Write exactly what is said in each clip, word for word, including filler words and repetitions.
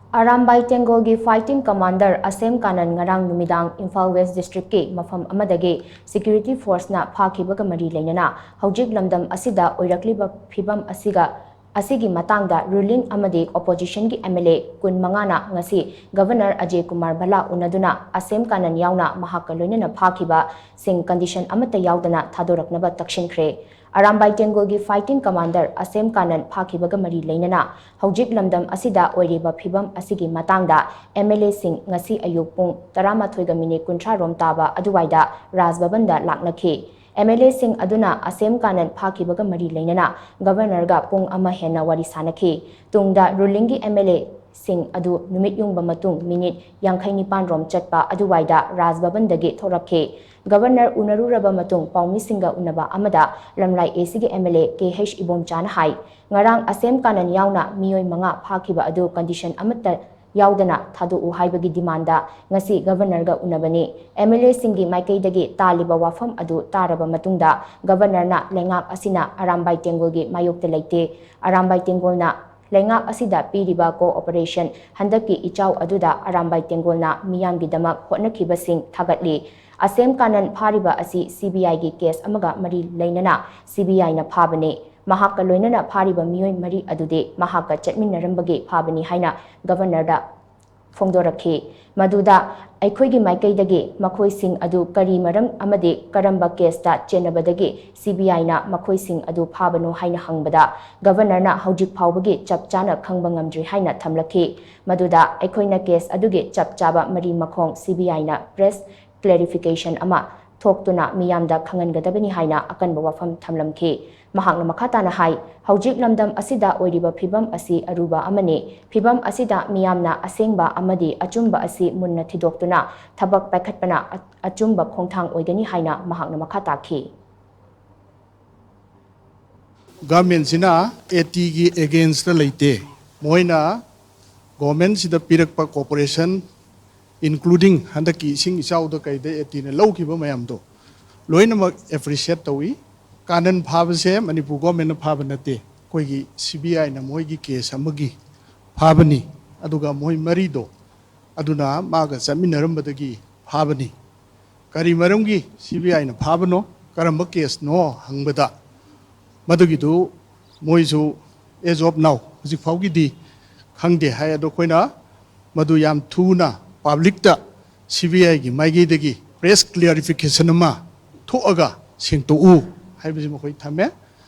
Arambai ꯇꯦꯡꯒꯣꯜꯒꯤ fighting commander ꯑꯁꯦꯝ Kanan ꯉꯔꯥꯡ ꯅꯨꯃꯤꯗꯥꯡ Imphal west ꯗꯤꯁꯇ꯭ꯔꯤꯛꯀꯤ ꯃꯐꯝ ꯑꯃꯗꯒꯤ ꯁꯦꯀ꯭ꯌꯨꯔꯤꯇꯤ ꯐꯣꯔꯁꯅ ꯐꯥꯈꯤꯕꯒ ꯃꯔꯤ ꯂꯩꯅꯅ ꯍꯧꯖꯤꯛ ꯂꯝꯗꯝ ꯑꯁꯤꯗ ꯑꯣꯏꯔꯛꯂꯤꯕ ꯐꯤꯕꯝ ꯑꯁꯤꯒ ꯑꯁꯤꯒꯤ ꯃꯇꯥꯡꯗ ꯔꯨꯂꯤꯡ ꯑꯃꯗꯤ ꯑꯣꯄꯣꯖꯤꯁꯟꯒꯤ MLA ꯀꯨꯟ ꯃꯉꯥꯅ ꯉꯁꯤ ꯒꯚꯔꯅꯔ ꯑꯖꯦ ꯀꯨꯃꯥꯔ ꯚꯜꯂꯥ ꯎꯅꯗꯨꯅ ꯑꯁꯦꯝ ꯀꯥꯅꯟ ꯌꯥꯎꯅ ꯃꯍꯥꯛꯀ ꯂꯣꯏꯅꯅ ꯐꯥꯈꯤꯕꯁꯤꯡ ꯀꯟꯗꯤꯁꯟ ꯑꯃꯠꯇ ꯌꯥꯎꯗꯅ ꯊꯥꯗꯣꯔꯛꯅꯕ ꯇꯛꯁꯤꯟꯈ꯭ꯔꯦ꯫ ꯑꯔꯥꯝꯕꯥꯏ ꯇꯦꯡꯒꯣꯜꯒꯤ fighting commander ꯑꯁꯦꯝ ꯀꯥꯅꯟ ꯐꯥꯈꯤꯕꯒ ꯃꯔꯤ ꯂꯩꯅꯅ ꯍꯧꯖꯤꯛ ꯂꯝꯗꯝ ꯑꯁꯤꯗ ꯑꯣꯏꯔꯤꯕ ꯐꯤꯕꯝ ꯑꯁꯤꯒꯤ ꯃꯇꯥꯡꯗ MLAꯁꯤꯡ ꯉꯁꯤ ꯑꯌꯨꯛ ꯄꯨꯡ ꯇꯔꯥꯃꯥꯊꯣꯏꯒ ꯃꯤꯅꯤꯠ ꯀꯨꯟꯊ꯭ꯔꯥ ꯔꯣꯝ ꯇꯥꯕ ꯑꯗꯨꯋꯥꯏꯗ ꯔꯥꯖ ꯚꯕꯟꯗ ꯂꯥꯛꯅꯈꯤ꯫ MLAꯁꯤꯡ ꯑꯗꯨꯅ ꯑꯁꯦꯝ ꯀꯥꯅꯟ ꯐꯥꯈꯤꯕꯒ ꯃꯔꯤ ꯂꯩꯅꯅ ꯒꯚꯔꯅꯔꯒ ꯄꯨꯡ ꯑꯃ ꯍꯦꯟꯅ ꯋꯥꯔꯤ ꯁꯥꯅꯈꯤ꯫ ꯇꯨꯡꯗ ꯔꯨꯂꯤꯡꯒꯤ MLAꯁꯤꯡ ꯑꯗꯨ ꯅꯨꯃꯤꯠ ꯌꯨꯡꯕ ꯃꯇꯨꯡ ꯃꯤꯅꯤꯠ ꯌꯥꯡꯈꯩ ꯅꯤꯄꯥꯟ ꯔꯣꯝ ꯆꯠꯄ ꯑꯗꯨꯋꯥꯏꯗ ꯔꯥꯖ ꯚꯕꯟꯗꯒꯤ ꯊꯣꯛꯂꯛꯈꯤ꯫ ꯒꯚꯔꯅꯔ ꯎꯅꯔꯨꯔꯕ ꯃꯇꯨꯡ ꯄꯥꯎꯃꯤꯁꯤꯡꯒ ꯎꯅꯕ ꯑꯃꯗ ꯂꯝꯂꯥꯏ ACꯒꯤ MLA ꯀꯦ ꯍꯩꯆ ꯏꯕꯣꯝꯆꯥꯅ ꯍꯥꯏ, ꯉꯔꯥꯡ ꯑꯁꯦꯝ ꯀꯥꯅꯟ ꯌꯥꯎꯅ ꯃꯤꯑꯣꯏ ꯃꯉꯥ ꯐꯥꯈꯤꯕ ꯑꯗꯨ ꯀꯟꯗꯤꯁꯟ ꯑꯃꯠꯇ ꯌꯥꯎꯗꯅ ꯊꯥꯗꯣꯛꯎ ꯍꯥꯏꯕꯒꯤ ꯗꯤꯃꯥꯟꯗ ꯉꯁꯤ ꯒꯚꯔꯅꯔꯒ ꯎꯅꯕꯅꯤ꯫ MLAꯁꯤꯡꯒꯤ ꯃꯥꯏꯀꯩꯗꯒꯤ ꯇꯥꯜꯂꯤꯕ ꯋꯥꯐꯝ ꯑꯗꯨ ꯇꯥꯔꯕ ꯃꯇꯨꯡꯗ ꯒꯚꯔꯅꯔꯅ ꯂꯩꯉꯥꯛ ꯑꯁꯤꯅ ꯑꯔꯥꯝꯕꯥꯏ ꯇꯦꯡꯒꯣꯜꯒꯤ ꯃꯥꯌꯣꯛꯇ ꯂꯩꯇꯦ꯫ ꯑꯔꯥꯝꯕꯥꯏ ꯇꯦꯡꯒꯣꯜꯅ ꯂꯩꯉꯥꯛ ꯑꯁꯤꯗ ꯄꯤꯔꯤꯕ cooperation, ꯍꯟꯗꯛꯀꯤ ꯏꯆꯥꯎ ꯑꯗꯨꯗ ꯑꯔꯥꯝꯕꯥꯏ ꯇꯦꯡꯒꯣꯜꯅ ꯃꯤꯌꯥꯝꯒꯤꯗꯃꯛ ꯍꯣꯠꯅꯈꯤꯕꯁꯤꯡ ꯊꯥꯒꯠꯂꯤ꯫ ꯑꯁꯦꯝ ꯀꯥꯅꯟ ꯐꯥꯔꯤꯕ ꯑꯁꯤ CBIꯒꯤ ꯀꯦꯁ ꯑꯃꯒ ꯃꯔꯤ ꯂꯩꯅꯅ CBIꯅ ꯐꯥꯕꯅꯤ꯫ ꯃꯍꯥꯛꯀ ꯂꯣꯏꯅꯅ ꯐꯥꯔꯤꯕ ꯃꯤꯑꯣꯏ ꯃꯔꯤ ꯑꯗꯨꯗꯤ ꯃꯍꯥꯛꯀ ꯆꯠꯃꯤꯟꯅꯔꯝꯕꯒꯤ ꯐꯥꯕꯅꯤ ꯍꯥꯏꯅ ꯒꯚꯔꯅꯔꯗ ꯐꯣꯡꯗꯣꯔꯛꯈꯤ꯫ ꯃꯗꯨꯗ ꯑꯩꯈꯣꯏꯒꯤ ꯃꯥꯏꯀꯩꯗꯒꯤ ꯃꯈꯣꯏꯁꯤꯡ ꯑꯗꯨ ꯀꯔꯤ ꯃꯔꯝ ꯑꯃꯗꯤ ꯀꯔꯝꯕ ꯀꯦꯁꯇ ꯆꯦꯟꯅꯕꯗꯒꯤ CBIꯅ ꯃꯈꯣꯏꯁꯤꯡ ꯑꯗꯨ ꯐꯥꯕꯅꯣ ꯍꯥꯏꯅ ꯍꯪꯕꯗ ꯒꯚꯔꯅꯔꯅ ꯍꯧꯖꯤꯛ ꯐꯥꯎꯕꯒꯤ ꯆꯞ ꯆꯥꯅ ꯈꯪꯕ ꯉꯝꯗ꯭ꯔꯤ ꯍꯥꯏꯅ ꯊꯝꯂꯛꯈꯤ꯫ ꯃꯗꯨꯗ ꯑꯩꯈꯣꯏꯅ ꯀꯦꯁ ꯑꯗꯨꯒꯤ ꯆꯞ ꯆꯥꯕ ꯃꯔꯤ ꯃꯈꯣꯡ CBIꯅ press clarification ꯑꯃ ꯊꯣꯛꯇꯨꯅ ꯃꯤꯌꯥꯝꯗ ꯈꯪꯍꯟꯒꯗꯕꯅꯤ ꯍꯥꯏꯅ ꯑꯀꯟꯕ ꯋꯥꯐꯝ ꯊꯝꯂꯝꯈꯤ꯫ ꯃꯍꯥꯛꯅ ꯃꯈꯥ ꯇꯥꯅ ꯍꯥꯏ, ꯍꯧꯖꯤꯛ ꯂꯝꯗꯝ ꯑꯁꯤꯗ ꯑꯣꯏꯔꯤꯕ ꯐꯤꯕꯝ ꯑꯁꯤ ꯑꯔꯨꯕ ꯑꯃꯅꯤ꯫ ꯐꯤꯕꯝ ꯑꯁꯤꯗ ꯃꯤꯌꯥꯝꯅ ꯑꯁꯦꯡꯕ ꯑꯃꯗꯤ ꯑꯆꯨꯝꯕ ꯑꯁꯤ ꯃꯨꯟꯅ ꯊꯤꯗꯣꯛꯇꯨꯅ ꯊꯕꯛ ꯄꯥꯏꯈꯠꯄꯅ ꯑ-, ꯑꯆꯨꯝꯕ ꯈꯣꯡꯊꯥꯡ ꯑꯣꯏꯒꯅꯤ ꯍꯥꯏꯅ ꯃꯍꯥꯛꯅ ꯃꯈꯥ ꯇꯥꯈꯤ꯫ ꯒꯚꯔꯟꯃꯦꯟꯁꯤꯅ ATꯒꯤ againstꯇ ꯂꯩꯇꯦ꯫ ꯃꯣꯏꯅ ꯒꯣꯚꯔꯟꯃꯦꯟꯁꯤꯗ ꯄꯤꯔꯛꯄ cooperation, including ꯍꯟꯗꯛꯀꯤ ꯏꯁꯤꯡ ꯏꯆꯥꯎꯗ ꯀꯩꯗ ATꯅ ꯂꯧꯈꯤꯕ ꯃꯌꯥꯝꯗꯣ ꯂꯣꯏꯅꯃꯛ appreciate ꯇꯧꯏ꯫ ꯀꯥꯅꯟ ꯐꯥꯕꯁꯦ ꯃꯅꯤꯄꯨꯔ ꯒꯣꯚꯔꯟꯃꯦꯟꯅ ꯐꯥꯕ ꯅꯠꯇꯦ, ꯑꯩꯈꯣꯏꯒꯤ CBIꯅ ꯃꯣꯏꯒꯤ ꯀꯦꯁ ꯑꯃꯒꯤ ꯐꯥꯕꯅꯤ꯫ ꯑꯗꯨꯒ ꯃꯣꯏ ꯃꯔꯤꯗꯣ ꯑꯗꯨꯅ ꯃꯥꯒ ꯆꯠꯃꯤꯟꯅꯔꯝꯕꯗꯒꯤ ꯐꯥꯕꯅꯤ꯫ ꯀꯔꯤ ꯃꯔꯝꯒꯤ ꯁꯤ ꯕꯤ ꯑꯥꯏꯅ ꯐꯥꯕꯅꯣ, ꯀꯔꯝꯕ ꯀꯦꯁꯅꯣ ꯍꯪꯕꯗ, ꯃꯗꯨꯒꯤꯗꯨ ꯃꯣꯏꯁꯨ as of now ꯍꯧꯖꯤꯛ ꯐꯥꯎꯒꯤꯗꯤ ꯈꯪꯗꯦ ꯍꯥꯏ꯫ ꯑꯗꯣ ꯑꯩꯈꯣꯏꯅ ꯃꯗꯨ ꯌꯥꯝ ꯊꯨꯅ ꯄꯕ꯭ꯂꯤꯛꯇ ꯁꯤ ꯕꯤ ꯑꯥꯏꯒꯤ ꯃꯥꯏꯀꯩꯗꯒꯤ ꯄ꯭ꯔꯦꯁ ꯀ꯭ꯂꯤꯌꯥꯔꯤꯐꯤꯀꯦꯁꯟ ꯑꯃ ꯊꯣꯛꯑꯒ ꯁꯦꯡꯇꯣꯛꯎ ꯍꯥꯏꯕꯁꯤ ꯃꯈꯣꯏ ꯊꯝꯃꯦ꯫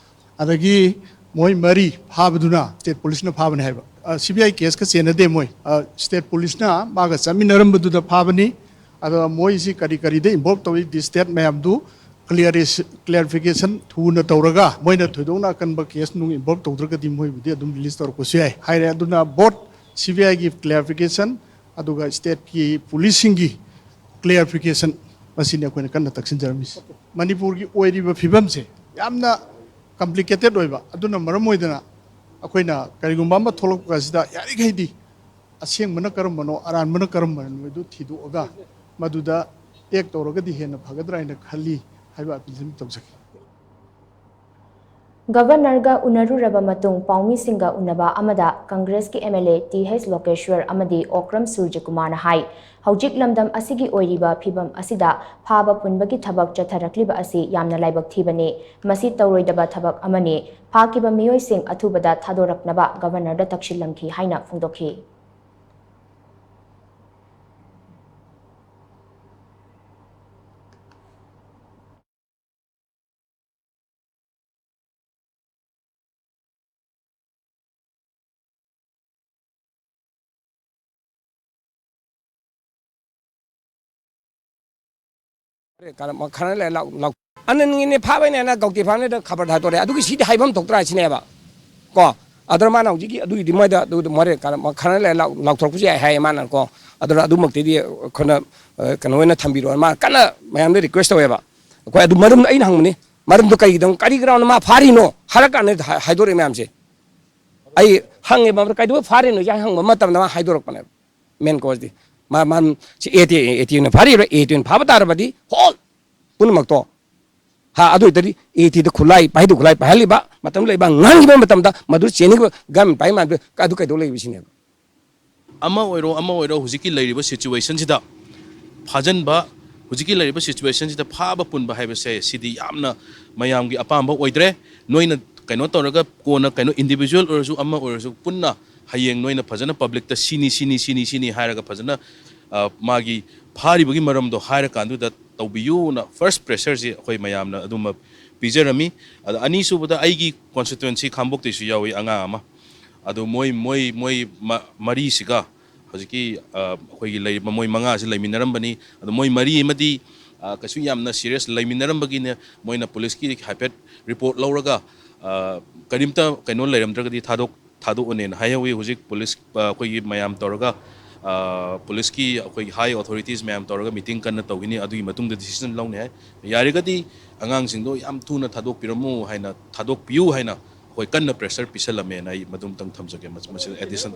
ꯑꯗꯒꯤ ꯃꯣꯏ ꯃꯔꯤ ꯐꯥꯕꯗꯨꯅ ꯁ꯭ꯇꯦꯠ ꯄꯨꯂꯤꯁꯅ ꯐꯥꯕꯅꯤ ꯍꯥꯏꯕ꯫ ꯑ, ꯁꯤ ꯕꯤ ꯑꯥꯏ ꯀꯦꯁꯀ ꯆꯦꯟꯅꯗꯦ ꯃꯣꯏ꯫ ꯑ, ꯁ꯭ꯇꯦꯠ ꯄꯨꯂꯤꯁꯅ ꯃꯥꯒ ꯆꯠꯃꯤꯟꯅꯔꯝꯕꯗꯨꯗ ꯐꯥꯕꯅꯤ꯫ ꯑꯗꯣ ꯃꯣꯏꯁꯤ ꯀꯔꯤ ꯀꯔꯤꯗ ꯏꯟꯚꯣꯜꯕ ꯇꯧꯏ, ꯗꯤ ꯁ꯭ꯇꯦꯠ ꯃꯌꯥꯝꯗꯨ ꯀ꯭ꯂꯤꯌꯥꯔꯤꯁ-, ꯀ꯭ꯂꯤꯌꯥꯔꯤꯐꯤꯀꯦꯁꯟ ꯊꯨꯅ ꯇꯧꯔꯒ ꯃꯣꯏꯅ ꯊꯣꯏꯗꯣꯛꯅ ꯑꯀꯟꯕ ꯀꯦꯁ ꯅꯨꯡ ꯏꯟꯚꯣꯜꯕ ꯇꯧꯗ꯭ꯔꯒꯗꯤ ꯃꯣꯏꯕꯨꯗꯤ ꯑꯗꯨꯝ ꯔꯤꯂꯤꯁ ꯇꯧꯔꯛꯄꯁꯨ ꯌꯥꯏ ꯍꯥꯏꯔꯦ꯫ ꯑꯗꯨꯅ ꯕꯣꯠ ꯁꯤ ꯕꯤ ꯑꯥꯏꯒꯤ ꯀ꯭ꯂꯤꯌꯥꯔꯤꯐꯤꯀꯦꯁꯟ ꯑꯗꯨꯒ ꯁ꯭ꯇꯦꯠꯀꯤ ꯄꯨꯂꯤꯁꯁꯤꯡꯒꯤ ꯀ꯭ꯂꯤꯌꯥꯔꯤꯐꯤꯀꯦꯁꯟ ꯃꯁꯤꯅꯤ ꯑꯩꯈꯣꯏꯅ ꯀꯟꯅ ꯇꯛꯁꯤꯟꯖꯔꯝꯃꯤꯁꯤ꯫ ꯃꯅꯤꯄꯨꯔꯒꯤ ꯑꯣꯏꯔꯤꯕ ꯐꯤꯕꯝꯁꯦ ꯌꯥꯝꯅ ꯀꯝꯄ꯭ꯂꯤꯀꯦꯇꯦꯠ ꯑꯣꯏꯕ, ꯑꯗꯨꯅ ꯃꯔꯝ ꯑꯣꯏꯗꯅ ꯑꯩꯈꯣꯏꯅ ꯀꯔꯤꯒꯨꯝꯕ ꯑꯃ ꯊꯣꯛꯂꯛꯄ ꯑꯁꯤꯗ ꯌꯥꯔꯤꯈꯩꯗꯤ ꯑꯁꯦꯡꯕꯅ ꯀꯔꯝꯕꯅꯣ, ꯑꯔꯥꯟꯕꯅ ꯀꯔꯝꯕꯅꯣ ꯍꯥꯏꯗꯨ ꯊꯤꯗꯣꯛꯑꯒ ꯃꯗꯨꯗ ꯑꯦꯛ ꯇꯧꯔꯒꯗꯤ ꯍꯦꯟꯅ ꯐꯒꯗ꯭ꯔꯥ ꯍꯥꯏꯅ ꯈꯜꯂꯤ ꯍꯥꯏꯕ ꯑꯄꯤꯜꯁꯤ ꯑꯃ ꯇꯧꯖꯒꯦ꯫ ꯒꯚꯔꯅꯔꯒ ꯎꯅꯔꯨꯔꯕ ꯃꯇꯨꯡ ꯄꯥꯎꯃꯤꯁꯤꯡꯒ ꯎꯅꯕ ꯑꯃꯗ ꯀꯪꯒ꯭ꯔꯦꯁꯀꯤ M L A T H Lokeshwar ꯑꯃꯗꯤ ꯑꯣꯀ꯭ꯔꯝ ꯁꯨꯔꯖꯀꯨꯃꯥꯔꯅ ꯍꯥꯏ, ꯍꯧꯖꯤꯛ ꯂꯝꯗꯝ ꯑꯁꯤꯒꯤ ꯑꯣꯏꯔꯤꯕ ꯐꯤꯚꯝ ꯑꯁꯤꯗ ꯐꯥꯕ ꯄꯨꯟꯕꯒꯤ ꯊꯕꯛ ꯆꯠꯊꯔꯛꯂꯤꯕ ꯑꯁꯤ ꯌꯥꯝꯅ ꯂꯥꯏꯕꯛ ꯊꯤꯕꯅꯤ꯫ ꯃꯁꯤ ꯇꯧꯔꯣꯏꯗꯕ ꯊꯕꯛ ꯑꯃꯅꯤ꯫ ꯐꯥꯈꯤꯕ ꯃꯤꯑꯣꯏꯁꯤꯡ ꯑꯊꯨꯕꯗ ꯊꯥꯗꯣꯔꯛꯅꯕ ꯒꯚꯔꯅꯔꯗ ꯇꯛꯁꯤꯜꯂꯝꯈꯤ ꯍꯥꯏꯅ ꯐꯣꯡꯗꯣꯛꯈꯤ꯫ ꯈꯔ ꯂꯩ ꯂꯥꯎ-, ꯂꯥꯎ-, ꯑꯅꯟꯒꯤꯅꯦ ꯐꯥꯕꯩꯅꯦꯅ ꯒꯧꯇꯤ ꯐꯥꯕꯅꯦꯗ ꯈꯕꯔ ꯊꯥꯗꯣꯔꯛꯑꯦ꯫ ꯑꯗꯨꯒꯤ ꯁꯤꯗꯤ ꯍꯥꯏꯐꯝ ꯊꯣꯛꯇ꯭ꯔꯥ ꯁꯤꯅꯦꯕ꯫ ꯀꯣ? ꯑꯗꯨꯅ ꯃꯥꯅ ꯍꯧꯖꯤꯛꯀꯤ ꯑꯗꯨꯒꯤꯗꯤ ꯃꯣꯏꯗ ꯑꯗꯨ ꯃꯣꯔꯦ ꯀꯥꯔꯝ-, ꯈꯔ ꯂꯩ ꯂꯥꯎ-, ꯂꯥꯎꯊꯣꯔꯛꯄꯁꯨ ꯌꯥꯏ ꯍꯥꯏꯌꯦ ꯃꯥꯅ ꯀꯣ꯫ ꯑꯗꯨꯅ ꯑꯗꯨꯃꯛꯇꯤꯗꯤ ꯑꯩꯈꯣꯏꯅ, ꯑ, ꯀꯩꯅꯣ ꯑꯣꯏꯅ ꯊꯝꯕꯤꯔꯣ꯫ ꯃꯥ ꯀꯟꯅ ꯃꯌꯥꯝꯗ ꯔꯤꯀ꯭ꯋꯦꯁ ꯇꯧꯋꯦꯕ꯫ ꯑꯩꯈꯣꯏ ꯑꯗꯨ ꯃꯔꯝꯗꯣ ꯑꯩꯅ ꯍꯪꯕꯅꯤ꯫ ꯃꯔꯝꯗꯣ ꯀꯩꯒꯤꯗꯪ-, ꯀꯔꯤ ground ꯃꯥ ꯐꯥꯔꯤꯅꯣ ꯍꯥꯏꯔ ꯀꯥꯟꯗ ꯍꯥꯏ-, ꯍꯥꯏꯗꯣꯔꯛꯑꯦ ꯃꯌꯥꯝꯁꯦ꯫ ꯑꯩ ꯍꯪꯉꯦ ꯃꯥ ꯀꯩꯗꯧꯕꯩ ꯐꯥꯔꯤꯅꯣ ꯍꯥꯏ ꯍꯪꯕ ꯃꯇꯝꯗ ꯃꯥ ꯍꯥꯏꯗꯣꯔꯛꯄꯅꯦꯕ꯫ ꯃꯦꯟ ꯀꯣꯁꯇꯤ꯫ ꯃꯥ, ꯃꯥ, ꯁꯤ ꯑꯦ ꯇꯤ, ꯑꯦ ꯇꯤ ꯑꯣꯏꯅ ꯐꯥꯔꯤꯕ꯭ꯔꯥ? ꯑꯦ ꯇꯤ ꯑꯣꯏꯅ ꯐꯥꯕ ꯇꯥꯔꯕꯗꯤ ꯍꯣꯜ ꯄꯨꯝꯅꯃꯛꯇꯣ꯫ ꯍꯥ, ꯑꯗꯨ ꯑꯣꯏꯇꯥꯔꯗꯤ ꯑꯦ ꯇꯤꯗ ꯈꯨꯠꯂꯥꯏ, ꯄꯥꯏꯗꯨ ꯈꯨꯠꯂꯥꯏ ꯄꯥꯏꯍꯜꯂꯤꯕ, ꯃꯇꯝ ꯂꯩꯕ, ꯉꯥꯡꯈꯤꯕ ꯃꯇꯝꯗ ꯃꯗꯨ ꯆꯦꯟꯈꯤꯕ ꯒꯟ ꯄꯥꯏ ꯃꯥꯟꯕ ꯑꯗꯨ ꯀꯩꯗꯧ ꯂꯩꯕ ꯁꯤꯅꯦꯕ꯫ ꯑꯃ ꯑꯣꯏꯔꯣ, ꯑꯃ ꯑꯣꯏꯔꯣ, ꯍꯧꯖꯤꯛꯀꯤ ꯂꯩꯔꯤꯕ situationꯁꯤꯗ ꯐꯥꯖꯤꯟꯕ, ꯍꯧꯖꯤꯛꯀꯤ ꯂꯩꯔꯤꯕ situationꯁꯤꯗ ꯐꯥꯕ ꯄꯨꯟꯕ ꯍꯥꯏꯕꯁꯦ ꯁꯤꯗꯤ ꯌꯥꯝꯅ ꯃꯌꯥꯝꯒꯤ ꯑꯄꯥꯝꯕ ꯑꯣꯏꯗ꯭ꯔꯦ꯫ ꯅꯣꯏꯅ ꯀꯩꯅꯣ ꯇꯧꯔꯒ ꯀꯣꯟꯅ ꯀꯩꯅꯣ individual ꯑꯣꯏꯔꯁꯨ ꯑꯃ ꯑꯣꯏꯔꯁꯨ ꯄꯨꯟꯅ ꯍꯌꯦꯡ ꯅꯣꯏꯅ ꯐꯖꯅ publicꯇ ꯁꯤꯅꯤ, ꯁꯤꯅꯤ, ꯁꯤꯅꯤ, ꯁꯤꯅꯤ ꯍꯥꯏꯔꯒ ꯐꯖꯅ, ꯑ, ꯃꯥꯒꯤ ꯐꯥꯔꯤꯕꯒꯤ ꯃꯔꯝꯗꯣ ꯍꯥꯏꯔꯀꯥꯟꯗꯨꯗ ꯇꯧꯕꯤꯌꯨꯅ first pressureꯁꯤ ꯑꯩꯈꯣꯏ ꯃꯌꯥꯝꯅ ꯑꯗꯨꯃ ꯄꯤꯖꯔꯝꯃꯤ꯫ ꯑꯗ ꯑꯅꯤꯁꯨꯕꯗ ꯑꯩꯒꯤ constituency ꯈꯥꯡꯕꯣꯛꯇꯩꯁꯨ ꯌꯥꯎꯏ ꯑꯉꯥꯡ ꯑꯃ꯫ ꯑꯗꯣ ꯃꯣꯏ, ꯃꯣꯏ, ꯃꯣꯏ ꯃ-, ꯃꯔꯤꯁꯤꯒ ꯍꯧꯖꯤꯛꯀꯤ, ꯑ, ꯑꯩꯈꯣꯏꯒꯤ ꯂꯩꯔꯤꯕ ꯃꯣꯏ ꯃꯉꯥꯁꯤ ꯂꯩꯃꯤꯟꯅꯔꯝꯕꯅꯤ꯫ ꯑꯗꯣ ꯃꯣꯏ ꯃꯔꯤ ꯑꯃꯗꯤ, ꯑ, ꯀꯩꯁꯨ ꯌꯥꯝꯅ serious ꯂꯩꯃꯤꯟꯅꯔꯝꯕꯒꯤꯅꯦ ꯃꯣꯏꯅ policeꯀꯤ ꯍꯥꯏꯐꯦꯠ report ꯂꯧꯔꯒ, ꯑ, ꯀꯔꯤꯝꯇ ꯀꯩꯅꯣ ꯂꯩꯔꯝꯗ꯭ꯔꯒꯗꯤ ꯊꯥꯗꯣꯛ-, ꯊꯥꯗꯣꯛꯑꯣꯅꯦꯅ ꯍꯥꯏꯍꯧꯋꯤ꯫ ꯍꯧꯖꯤꯛ police, ꯑ, ꯑꯩꯈꯣꯏꯒꯤ ꯃꯌꯥꯝ ꯇꯧꯔꯒ, ꯑ, policeꯀꯤ ꯑꯩꯈꯣꯏꯒꯤ high authorities ꯃꯌꯥꯝ ꯇꯧꯔꯒ meeting ꯀꯟꯅ ꯇꯧꯈꯤꯅꯤ꯫ ꯑꯗꯨꯒꯤ ꯃꯇꯨꯡꯗ decision ꯂꯧꯅꯤ ꯍꯥꯏ꯫ ꯌꯥꯔꯒꯗꯤ ꯑꯉꯥꯡꯁꯤꯡꯗꯣ ꯌꯥꯝ ꯊꯨꯅ ꯊꯥꯗꯣꯛꯄꯤꯔꯝꯃꯨ ꯍꯥꯏꯅ, ꯊꯥꯗꯣꯛꯄꯤꯌꯨ ꯍꯥꯏꯅ ꯑꯩꯈꯣꯏ ꯀꯟꯅ pressure ꯄꯤꯁꯜꯂꯝꯃꯦꯅ ꯑꯩ ꯃꯗꯨꯝꯇꯪ ꯊꯝꯖꯒꯦ꯫ ꯃꯁꯤ, ꯃꯁꯤ addition